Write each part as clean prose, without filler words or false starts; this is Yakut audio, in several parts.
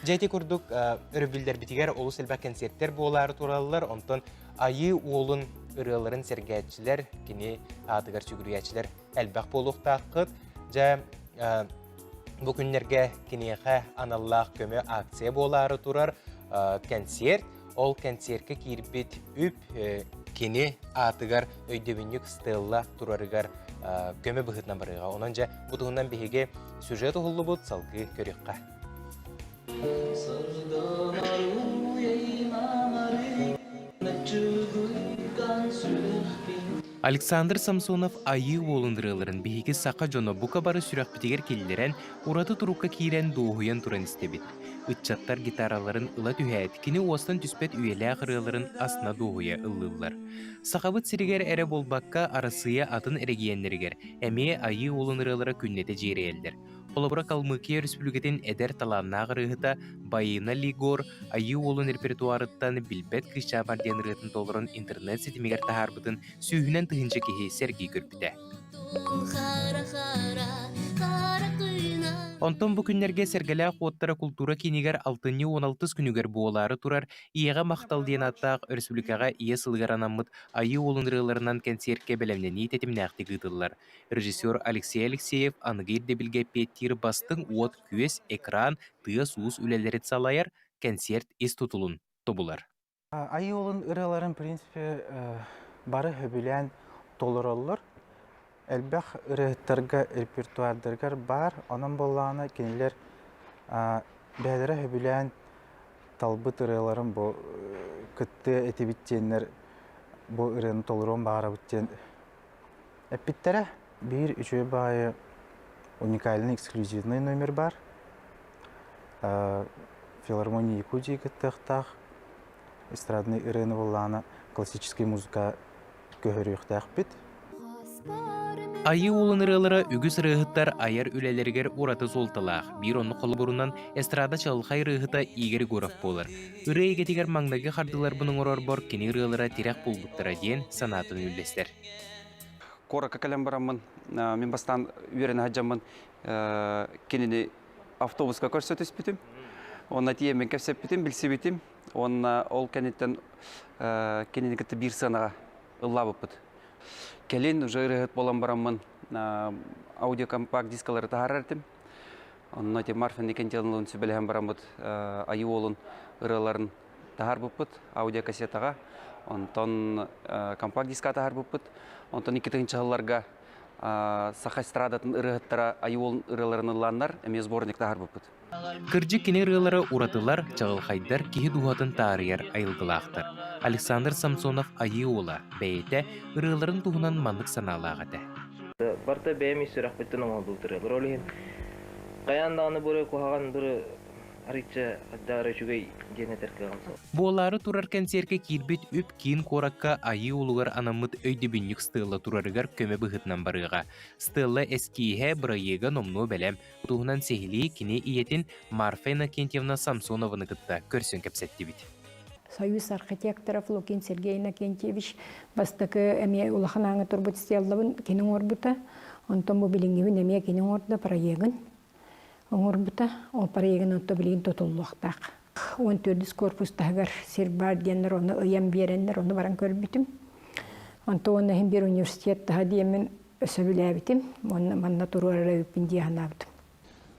Дьэ ити курдук өрөбүллэрбитигэр олус элбэх кэнсиэртэр буолаары тураллар. Онтон Айыы уолун ырыаларын сэргээччилэр, кини аатыгар сүгүрүйээччилэр элбэх буолуохтааххыт. Дьэ, бу күннэргэ киниэхэ аналлаах көмө акция буолаары турар кэнсиэрт. Ол кэнсиэркэ киирбит үп кини аатыгар өйдөбүнньүк стелла турарыгар көмө быһыытынан барыаҕа. Онон дьэ, бу туһунан биһиги сюжет уһуллубут, салгыы көрүөххэ. Александр Самсонов Айыы уолун ырыаларын биһиги саха дьоно бука бары сүрэхпитигэр киллэрэн, ураты турукка киирэн дуоһуйан туран истэбит. Ыччаттар гитараларын ыла түһээт, кини уостан түспэт үйэлээх ырыаларын астына дуоһуйа ыллыыллар. Сахабыт сиригэр эрэ буолбакка, Арассыыйа атын эрэгийиэннэригэр эмиэ Айыы уолун ырыалара күннэтэ дьиэрэйэллэр. Холобура, Калмыкия Өрөспүүбүлүкэтин эдэр талааннаах ырыаһыта Баина Лигор Айыы Уолун репертуарыттан «Билбэт кыысчаамар» диэн ырыатын толорон интернет ситимигэр таһаарбытын сүүһүнэн тыһыынча киһи сэргии көрбүтэ. Онтон бу күннэргэ Сэргэлээх уоттара култуура киинигэр алтынньы 16 күнүгэр буолаары турар Ийэҕэ махтал диэн ааттаах өрөспүүбүлүкэҕэ Ийэ сылыгар анаммыт Айыы Уолун ырыаларынан кэнсиэркэ бэлэмнэнии тэтимнээхтик ыытыллар. Режиссер Алексей Алексеев аныгы ирдэбилгэ эппиэттиир бастыҥ уот-күөс, экран, тыас-уус үлэлэрин салайар, кэнсиэрт ис тутулун тобулар. Айыы уолун ырыаларын, в принципе, бары сөбүлээн толороллор. Элбэх ырыаһыттарга репертуардарыгар баар, онон буоллаҕына кинилэр бэйэлэрэ сөбүлээн талбыт ырыаларын бу кыттыа этибит диэннэр бу ырыаны толоруон баҕарабыт диэн Эппиттэрэ, биир үчүгэй баҕайы уникальный эксклюзивный номер баар. Филармония Якутии кыттыахтаах эстрадный ырыаны буоллаҕына классическай музыка көһөрүөхтээхпит. Айыы уолун ырыалара үгүс ырыаһыттар айар үлэлэригэр ураты суолталаах. Биир оннук холобурунан эстрада чаҕылхай ырыаһыта Игорь Егоров буолар. Ырыа эйгэтигэр маҥнайгы хардыыларбын оҥорорбор кини ырыалара тирэх буолбуттара диэн санаатын үллэстэр. Куоракка кэлэн бараммын, мин бастаан үөрэнэ сылдьаммын кинини автобуска көрсө түспүтүм. Онно тиийэммин кэпсэппитим, билсибитим. Уонна ол кэнниттэн кинини кытта биир сыанаҕа ыллаабыппыт. Кэлин уже ырыаһыт буолан бараммын аудиокомпакт дискалары таһаарар этим. Онно ити Марфа Никентьевналыын сүбэлэһэн бараммыт Айыы уолун ырыаларын таһаарбыппыт аудиокассетаҕа, онтон компакт-диска таһаарбыппыт. Онтон 2 сылларга саха эстрадатын ырыаһыттара Айуол ырыаларын ыллааннар эмиэ сборник таһаарбыппыт. Кырдьык кини ырыалара уратылар, чаҕылхайдар, киһи дууһатын таарыйар айылгылаахтар. Александр Самсонов Айыы уола бэйэтэ ырыаларын туһунан маннык санаалаах этэ. Барыта бэйэм ис сүрэхпиттэн оҥоһуллубут ырыалар. Ол иһин хайаан даҕаны бу ырыа куһаҕан, бу ырыа арыйча хайдах үчүгэй диэн этэр кыаҕым суох. Буолаары турар кэнсиэркэ киирбит үп киин куоракка Айыы уолугар анаммыт өйдөбүнньүк стелла турарыгар көмө быһыытынан барыаҕа. Стелла эскииһэ бырайыага номнуо бэлэм. Туһунан сиһилии кини ийэтин Марфа Иннокентьевна Самсонованы кытта көрсөн кэпсэттибит. Союз архитекторов Лукин Сергей Иннокентьевич бастакы эмиэ улахан ааҥҥа турбут стеллабын кини оҥорбута. Онтон бу билиҥҥибин эмиэ кини оҥордо проегын. Оҥорбута, ол проегын онто билигин тутуллуохтаах. 14 корпус таһыгар сир баар диэннэр ону ыйан биэрэннэр ону баран көрбүтүм. Онто уонна иһин биир университет таһа диэммин сөбүлээбитим. Уонна манна туруорар эбиппин дии санаабытым.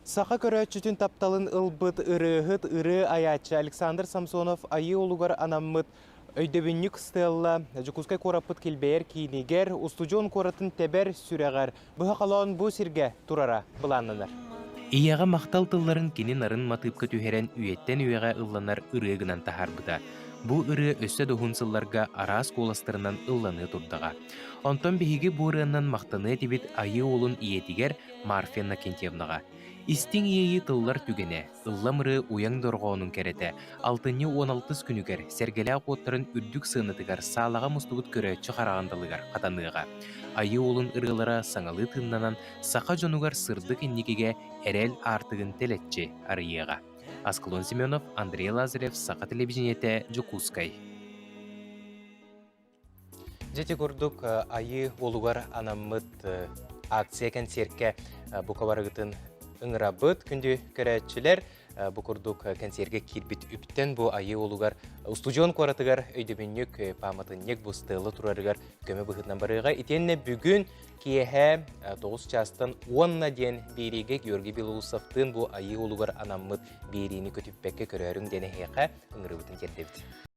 Саха көрөөччүтүн тапталын ылбыт ырыаһыт, ырыа айааччы Александр Самсонов Айыы уолугар анаммыт Өйдөбүнньүк стелла Дьокуускай куораппыт килбэйэр киинигэр, устудьуон куоратын тэбэр сүрэҕэр быһа холоон бу сиргэ турара былааннанар. Ийэҕэ махтал тылларын кини нарын матыыпка түһэрэн үйэттэн үйэҕэ ылланар ырыа гынан таһаарбыта. Бу ырыа өссө да уһун сылларга араас куоластарынан ылланыа турдаҕа. Онтон биһиги бу ырыанан махтаныа этибит Айыы уолун ийэтигэр Марфа Иннокентьевнаҕа. Истиҥ иэйии тыллар түгэнэ, Ыллам ырыа уйаҥ дорҕоонун кэрэтэ алтынньы 16 күнүгэр Сэргэлээх уоттарын үрдүк сыанатыгар саалаҕа мустубут көрөөччү хараҕын далыгар хатаныаҕа. Айыы уолун ырыалара саҥалыы тыыннанан саха дьонугар сырдык инникигэ эрэл аартыгын тэлэччи арыйыаҕа. Аскалон Семенов, Андрей Лазарев, Саха телевидениетэ, Дьокуускай. Дьэ ити курдук Айыы уолугар анаммыт акция кэнсиэркэ бука барыгытын. ыҥырабыт. Күндү көрөөччүлэр, бу курдук кэнсиэргэ киирбит үптэн бу Айыы уолугар устудьуон куоратыгар өйдөбүнньүк пааматынньык бу стела турарыгар көмө быһыытынан барыаҕа. Итиэннэ бүгүн киэһэ 9 чаастан уонна диэн биэриигэ Георгий Белоусовтыын бу Айыы уолугар анаммыт биэриини көтүппэккэ көрөөрүҥ диэн эһиэхэ ыҥырыыбытын тиэрдэбит.